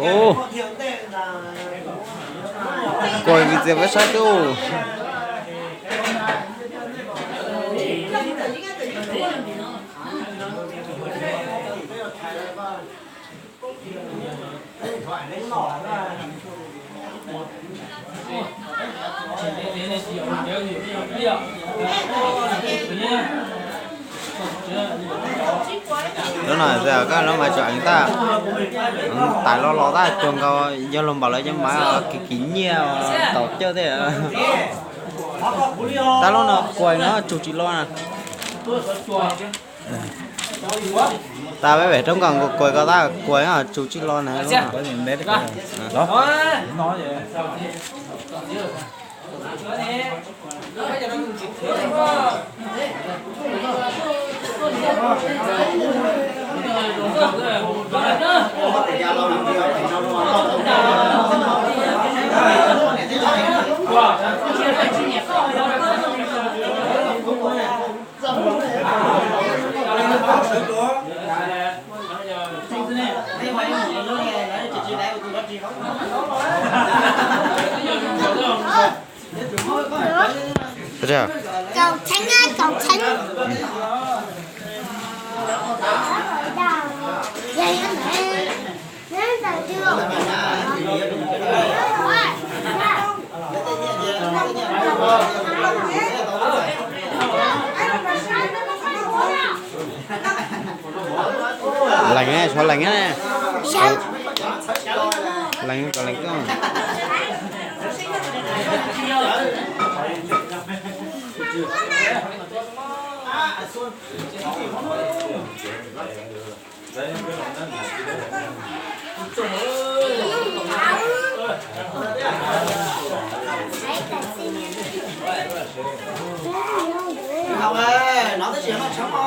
Ua, kuas vim txias peb saib tub. Lub no koj lub mas tsuas eev tag, tais los los tag cuag nkaus, yog luag npaum lawv cov mas kiv kiv nyiaj tau cawj thiab. Tab lub no kuas no tsum tsis los na. Tab peb pem roob nkaus kuas ko tab kuas tsum tsis los na. Kaum txheeb, kaum txheeb. Lees, tshuav lees ne. Lees, lees koj. Nov twb tsis noj tshoob os.